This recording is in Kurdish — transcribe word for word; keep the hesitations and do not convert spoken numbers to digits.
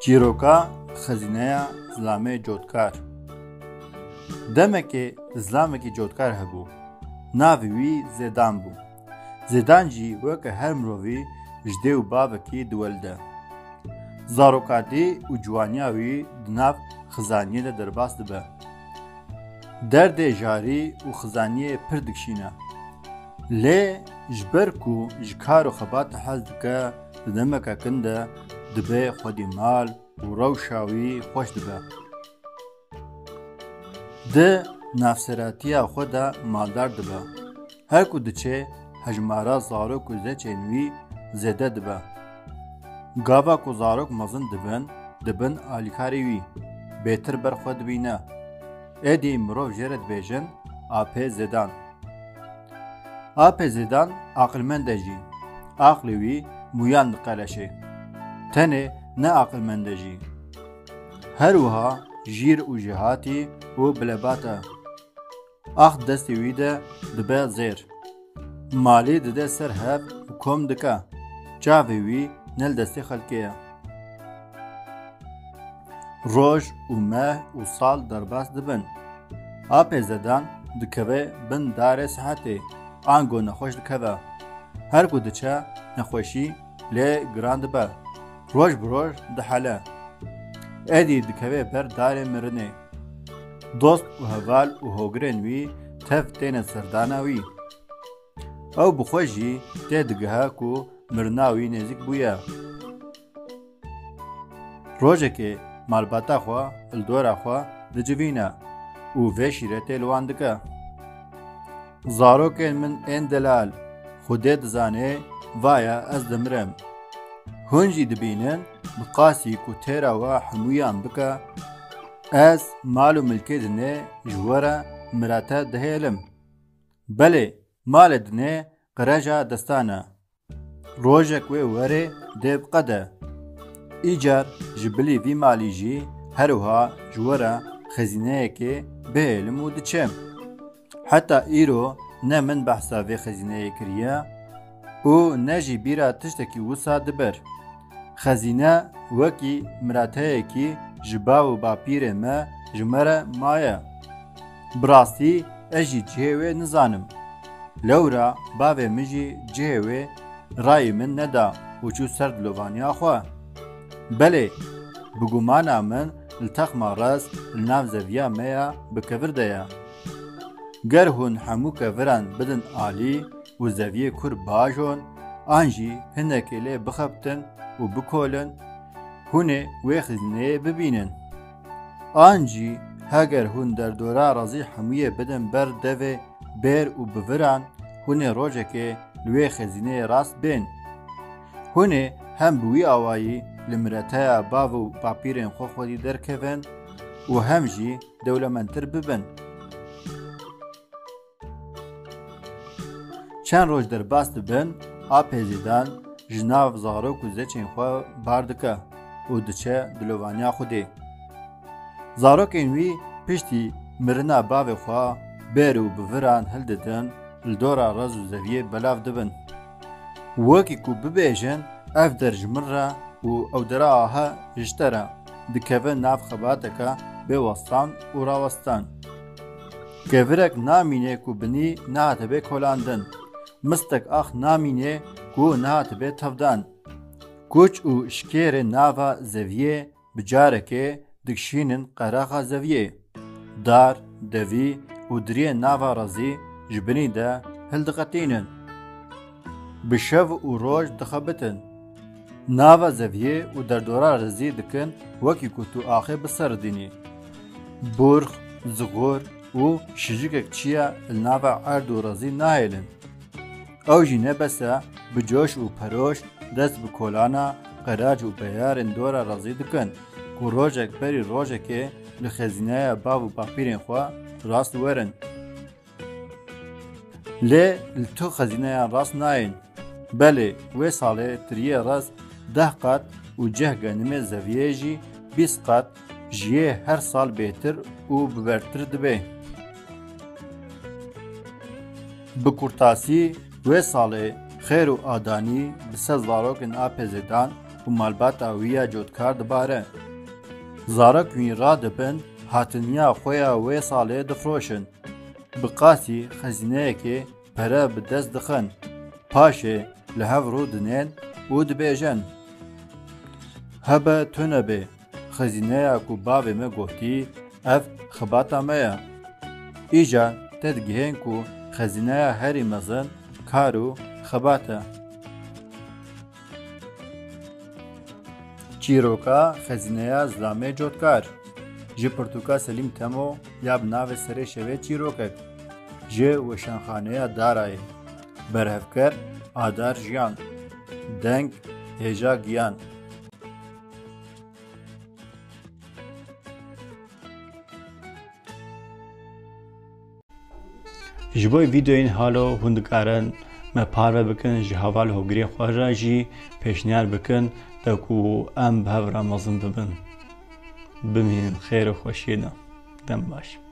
Çîroka xezîneya zilamê cotkar. Demekê zilamekî cotkar hebû. Navê wî Zêdan bû. Zêdan jî weke her mirovî ji dê û bavekî diwelide. Zarokatî û ciwaniya wî di nav xizaniyê de derbas dibe. Derdê jarî û xizaniyê pir dikişîne. Lê ji ber ku ji kar û xebata hez dike, di demeke kin de dibe xwedî mal û rewşa wî xweş dibe. Di navseratiya xwe de maldar dibe. Her ku diçe, hejmara zarok û zeçên wî zêde dibe. Gava ku zarok mezin dibin, dibin alîkarê wî, bêtir ber xwe dibîne. Êdî mirov jê re dibêjin Apê Zêdan. Apê Zêdan aqilmend e jî. Aqlê wî mûyan diqeleşê. Tenê ne aqilmend e jî. Her wiha jîr û jêhatî û bilebat e. Ax destê wî de dibe zêr. Malê dide ser hev û kom dike. Çavê wî ne li destê xelkê ye. Roj û meh û sal derbas dibin. Apê Zêdan dikeve bin darê sihetê, ango nexweş dikeve. Her ku diçe, nexweşî lê giran dibe. Roj bi roj dihele. Êdî dikeve ber darê mirinê. Dost û heval û hogirên wî tev têne serdana wî. Ew bi xwe jî têdigihe ku mirina wî nêzîk bûye. Rojekê malbata xwe li dora xwe dicivîne û vê şîretê li wan dike. Zarokên min ên delal, Xwedê dizane, vaya ez dimirim. Hûn jî dibînin, bi qasî ku têra we hemûyan bike, ez mal û milkê dinê ji we re mirete dihêlim. Belê, malê dinê qereja destan e. Rojek wê werê dê biqede. Îcar ji bilî vî malî jî her wiha ji we re xezîneyekê bihêlim û diçim. Heta îro ne min behsa vê xezîneyê kiriye û ne jî bîra tiştekî wisa diber. Xezîne wekî mirateyekî ji bav û bapîrê me ji me re maye. Bi rastî ez jî cihê wê nizanim. Lewra bavê min jî cihê wê rayî min neda û çû ser dilovaniya xwe. Belê, bi gumana min li texma rez li nav zeviya me ya bi kevir de ye. Ger hûn hemû keviran bidin alî û zeviyê kur bajon, an jî hinekê lê bixebtin û bikolin, hûn ê wê xizîneyê bibînin. An jî heger hûn derdora rezî hemûyê bidin ber devê bêr û biviran, hûn ê rojekê li wê xezîneyê rast bên. Hûn ê hem bi wî awayî li mireteya bav û bapîrên xwe xwedî derkevin û hem jî dewlemendtir bibin. Çend roj derbas dibin, Apê Zêdan ji nav zarok û zeçên xwe bar dike û diçe dilovaniya Xwedê. Zarokên wî piştî mirina bavê xwe bêr û biviran hildidin, li dora rez û zeviyê belav dibin. Wekî ku bibêjin, ev der ji min re û ew dera aha ji te re dikeve nav xebateke bê westan û rawestan. Kevirek namîne ku binî nehatibe kolandin. Mistek ax namîne ku nehatibe tevdan. Kuç û şikêrê nava zeviyê bi carekê dikişînin qeraxa zeviyê. Dar, devî û diriyên nava rezî ji binî de hildiqetînin. Bi şev û roj dixebitin. Nava zeviyê û derdora rezî dikin wekî ku tu axê biseridînî. Burx, zixur û şijikek çiya li nava erd û rezî nahêlin. Ew jî ne bes e, bi coş û peroş dest bi kolana qerac û beyarên dora rezî dikin ku rojek berî rojekê li xezîneya bav û bapîrên xwe rast werin. Lê li tu xezîneyan rast nayên. Belê, wê salê tiriyê rez deh qat û cih genimê zeviyê jî bîst qat ji yê her sal bêtir û bibertir dibe. Bi kurtasî, wê salê xêr û adanî bi ser zarokên Apê Zêdan û malbata wî ya cotkar dibare. Zarok wî radibin, hatiniya xwe ya wê salê difroşin. Bi qasî xezîneyekê pere bi dest dixin. Paşê li hev rû dinên û dibêjin: Hebe tune bê, xezîneya ku bavê me gotî, ev xebata me ye. Îcar te digihên ku xezîneya herî mezin kar û xebat e. Çîroka Xezîneya Zilamê Cotkar, ji pirtûka Selîm Temo ya bi navê Serê Şevê çîrokek, ji weşanxaneya Darayê. Berhevker: Adar Jiyan. Deng: Hêja Giyan. Ji bo vîdeoyên halo hûn dikarin me parve bikin, ji heval hogirê xwe re jî pêşniyar bikin, de ku em bi hev re mezin bibin. Bimînin xêr û xweşiyê de. Dem baş.